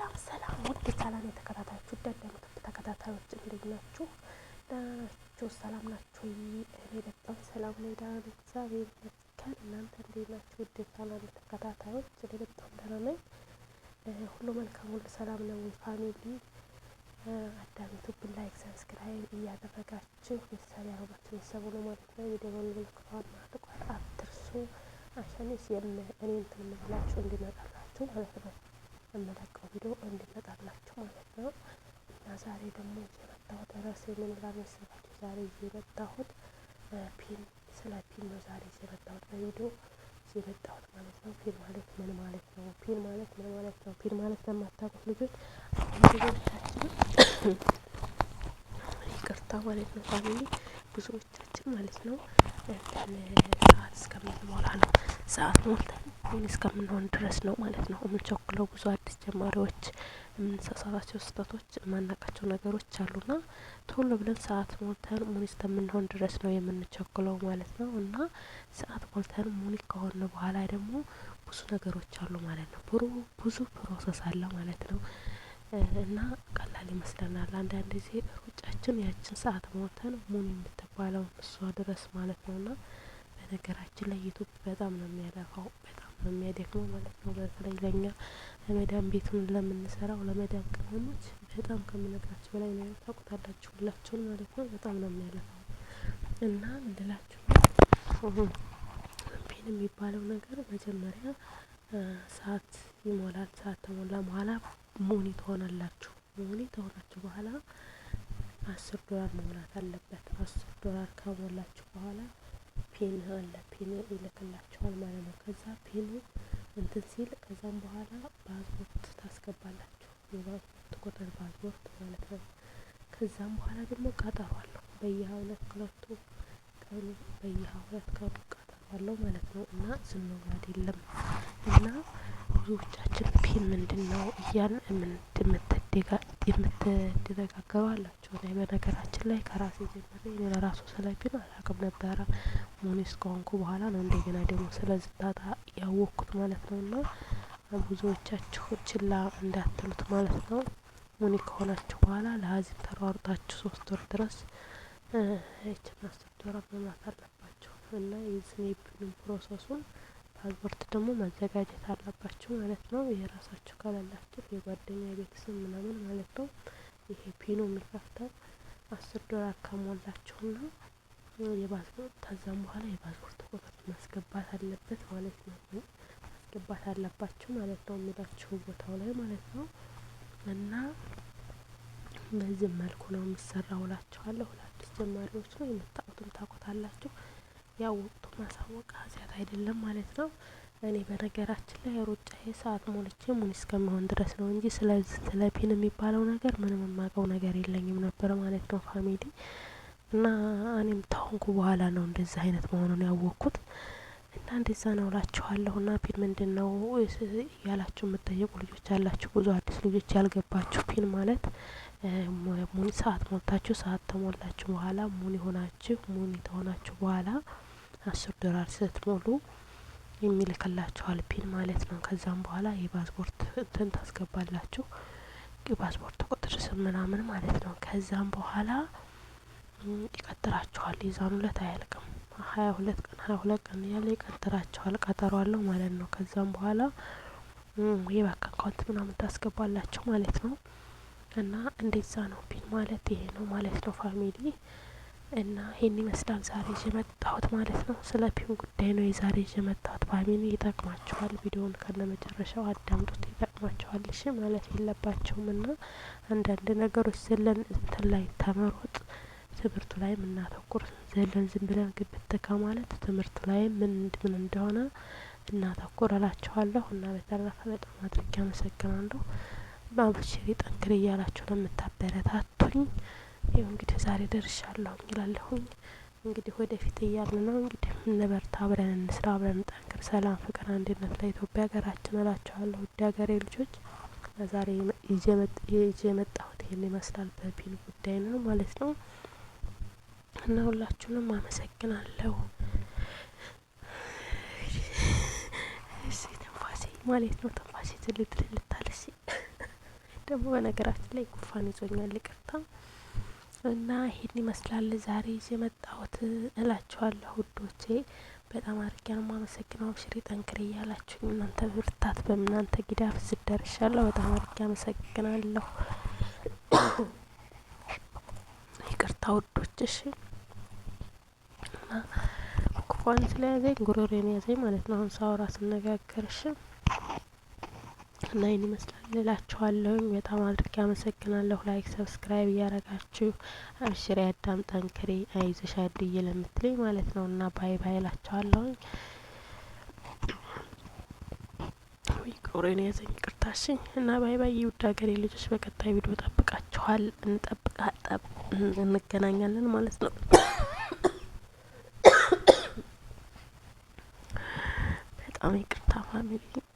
ሰላም ሰላም ውድ የቻናሌ ተከታታዮች፣ ውድ ያዳምጡት ተከታታዮች፣ እንዴት ናችሁ? ደህና ናችሁ? ሰላም ናችሁ? እኔ በጣም ሰላም ነኝ፣ ደህና ነኝ፣ እግዚአብሔር ይመስገን። እናንተ እንዴት ናችሁ? ውድ የቻናሌ ተከታታዮች፣ እኔ በጣም ደህና ነኝ። ሁሉ መልካም፣ ሁሉ ሰላም ነው። Family፣ አዳም ዩቱብን like፣ subscribe እያደረጋችሁ ቤተሰብ ያልሆናችሁ ቤተሰቡ ነው ማለት ነው። የደወል ምልክቷን ማጥቆር አትርሱ። አሸንስ እኔ እንትን የምላችሁ እንዲመጣላችሁ ማለት ነው፣ የምለቀው ቪዲዮ እንዲመጣላችሁ ማለት ነው። እና ዛሬ ደግሞ ይዤ የመጣሁት ርዕሴ ምን ይላል መሰላችሁ? ዛሬ ይዤ የመጣሁት PIN፣ ስለ PIN ነው ዛሬ ይዤ የመጣሁት፣ በቪዲዮ ይዤ የመጣሁት ማለት ነው። PIN ማለት ምን ማለት ነው? PIN ማለት ምን ማለት ነው? PIN ማለት ለማታውቁት ልጆች፣ አሁን ብዙዎቻችን፣ ይቅርታ ማለት ነው family፣ ብዙዎቻችን ማለት ነው እንትን ሰዓት እስከምንሞላ ነው፣ ሰዓት ሞልተን ምን እስከምንሆን ድረስ ነው ማለት ነው የምንቸኩለው። ብዙ አዲስ ጀማሪዎች የምንሳሳታቸው ስህተቶች፣ የማናውቃቸው ነገሮች አሉና ቶሎ ብለን ሰዓት ሞልተን ሙኒ እስከምንሆን ድረስ ነው የምንቸኩለው ማለት ነው። እና ሰዓት ሞልተን ሙኒ ከሆነ በኋላ ደግሞ ብዙ ነገሮች አሉ ማለት ነው። ብዙ process አለ ማለት ነው። እና ቀላል ይመስለናል። አንዳንድ ጊዜ ሩጫችን ያችን ሰዓት ሞልተን ሙኒ የምትባለው እሷ ድረስ ማለት ነው። እና በነገራችን ላይ ዩቱብ በጣም ነው የሚያለፋው፣ በጣም ነው የሚያደክመው ማለት ነው። በተለይ ለእኛ ለመዳም ቤቱን ለምንሰራው ለመዳም ቅመሞች በጣም ከምነግራችሁ በላይ ነው። ታውቁታላችሁ ሁላችሁን ማለት ነው። በጣም ነው የሚያለፋው። እና ምንድላችሁ፣ PIN የሚባለው ነገር መጀመሪያ ሰዓት ይሞላል። ሰዓት ተሞላ በኋላ ሙኒ ትሆናላችሁ። ሙኒ ተሆናችሁ በኋላ 10 ዶላር መሙላት አለበት። 10 ዶላር ከሞላችሁ በኋላ PIN አለ፣ PIN ይልክላችኋል ማለት ነው። ከዛ PIN ኡ እንትን ሲል ከዛም በኋላ ፓስፖርት ታስገባላችሁ። የፓስፖርት ቁጥር፣ ፓስፖርት ማለት ነው። ከዛም በኋላ ደግሞ ቀጠሮ አለው፣ በየ 2 2 ቀኑ፣ በየ 2 ቀኑ ቀጠሮ አለው ማለት ነው። እና ዝም ብሎ አይደለም። እና ብዙዎቻችን PIN ምንድን ነው እያልን የምትደነጋገሩ አላችሁ። እኔ በነገራችን ላይ ከራሴ ጀምሬ እኔ ለራሱ ስለ PIN አላውቅም ነበረ። ሙኒ እስከሆንኩ በኋላ ነው እንደገና ደግሞ ስለዚህ ጣጣ ያወቅኩት ማለት ነው። እና ብዙዎቻችሁ ችላ እንዳትሉት ማለት ነው። ሙኒ ከሆናችሁ በኋላ ለሀዚም ተሯሩጣችሁ 3 ወር ድረስ ይችን 10 ዶላር መሙላት አለባችሁ። እና የዚህን የ PIN ኡን process ኡን ፓስፖርት ደግሞ ማዘጋጀት አለባችሁ ማለት ነው። የራሳችሁ ከሌላችሁ የጓደኛ፣ የቤተሰብ ምናምን ማለት ነው። ይሄ PIN ኡ የሚከፍተው 10 ዶላር ከሞላችሁና የፓስፖርት፣ ከዛም በኋላ የፓስፖርት ቁጥር ማስገባት አለበት ማለት ነው። ማስገባት አለባችሁ ማለት ነው የሚላችሁ ቦታው ላይ ማለት ነው። እና በዚህ መልኩ ነው የሚሰራው እላችኋለሁ። ለአዲስ ጀማሪዎች ነው፣ የምታውቁትም ታውቁታላችሁ። ያው ወቅቱ ማሳወቅ ኃጢአት አይደለም ማለት ነው። እኔ በነገራችን ላይ ሩጫዬ ሰዓት ሞልቼ ሙኒ እስከምሆን ድረስ ነው እንጂ ስለዚህ ስለ PIN የሚባለው ነገር ምንም የማውቀው ነገር የለኝም ነበር ማለት ነው family። እና እኔም ተሆንኩ በኋላ ነው እንደዚህ አይነት መሆኑን ያወቅኩት። እና እንደዛ ነው እላችኋለሁ። እና PIN ምንድን ነው እያላችሁ የምትጠይቁ ልጆች አላችሁ። ብዙ አዲስ ልጆች ያልገባችሁ፣ PIN ማለት ሙኒ ሰዓት ሞልታችሁ፣ ሰዓት ተሞላችሁ በኋላ ሙኒ ሆናችሁ፣ ሙኒ ተሆናችሁ በኋላ 10 ዶላር ስትሞሉ የሚልክላችኋል PIN ማለት ነው። ከዛም በኋላ የፓስፖርት እንትን ታስገባላችሁ፣ የፓስፖርት ቁጥር፣ ስም ምናምን ማለት ነው። ከዛም በኋላ ይቀጥራችኋል። የዛን ሁለት አያልቅም። 22 ቀን፣ 22 ቀን እያለ ይቀጥራችኋል። ቀጠሮ አለው ማለት ነው። ከዛም በኋላ የባንክ account ምናምን ታስገባላችሁ ማለት ነው። እና እንደዛ ነው፣ PIN ማለት ይሄ ነው ማለት ነው family። እና ይሄን ይመስላል ዛሬ ይዤ መጣሁት ማለት ነው። ስለ PIN ጉዳይ ነው የዛሬ ይዤ መጣሁት። Family፣ ይጠቅማችኋል። ቪዲዮውን ከነመጨረሻው አዳምጡት፣ ይጠቅማችኋል። እሺ ማለት የለባችሁም። እና አንዳንድ ነገሮች ዘለን እንትን ላይ ተመሮጥ ትምህርቱ ላይ የምናተኩር፣ ዘለን ዝም ብለን ግብት ከማለት ትምህርቱ ላይ ምን ምን እንደሆነ እናተኩር እላችኋለሁ። እና በተረፈ በጣም አድርጌ አመሰግናለሁ። አብሽሪ፣ ጠንክሪ እያላችሁ ለምታበረታቱኝ ይኸው እንግዲህ ዛሬ ደርሻለሁ እላለሁኝ። እንግዲህ ወደፊት እያልን ነው። እንግዲህ እንበርታ፣ አብረን እንስራ፣ አብረን እንጠንክር። ሰላም፣ ፍቅር፣ አንድነት ለኢትዮጵያ ሀገራችን እላችኋለሁ። ውድ ሀገሬ ልጆች፣ ለዛሬ ይዤ የመጣሁት ይሄን ይመስላል። በ PIN ጉዳይ ነው ማለት ነው። እና ሁላችሁንም አመሰግናለሁ። እሺ ትንፋሴ ማለት ነው። ትንፋሴ ትልትልልታለሽ። ደግሞ በነገራችን ላይ ጉንፋን ይዞኛል፣ ይቅርታ። እና ይሄን ይመስላል ዛሬ ይዤ የመጣሁት እላችኋለሁ ውዶቼ። በጣም አድርጌ ነው የማመሰግነው። አብሽሪ ጠንክሪ እያላችሁኝ እናንተ ብርታት፣ በእናንተ ግዳፍ ዝደርሻለሁ። በጣም አድርጌ አመሰግናለሁ። ይቅርታ ውዶች። እሺ እና ጉንፋን ስለያዘኝ ጉሮሮዬን ያዘኝ ማለት ነው። አሁን ሳወራ ስነጋገር እሺ እና ይህን ይመስላል እላችኋለሁኝ። በጣም አድርጌ አመሰግናለሁ። Like subscribe እያረጋችሁ አብሽሪ አዳም ጠንክሪ አይዞሽ አድዬ ለምትለኝ ማለት ነው እና bye bye እላችኋለሁኝ። ወይ ጉሮሮዬን ያዘኝ ይቅርታሽኝ። እና bye bye የውድ ሀገሬ ልጆች፣ በቀጣይ ቪዲዮ ጠብቃችኋል እንጠብቃ እንገናኛለን ማለት ነው። በጣም ይቅርታ family።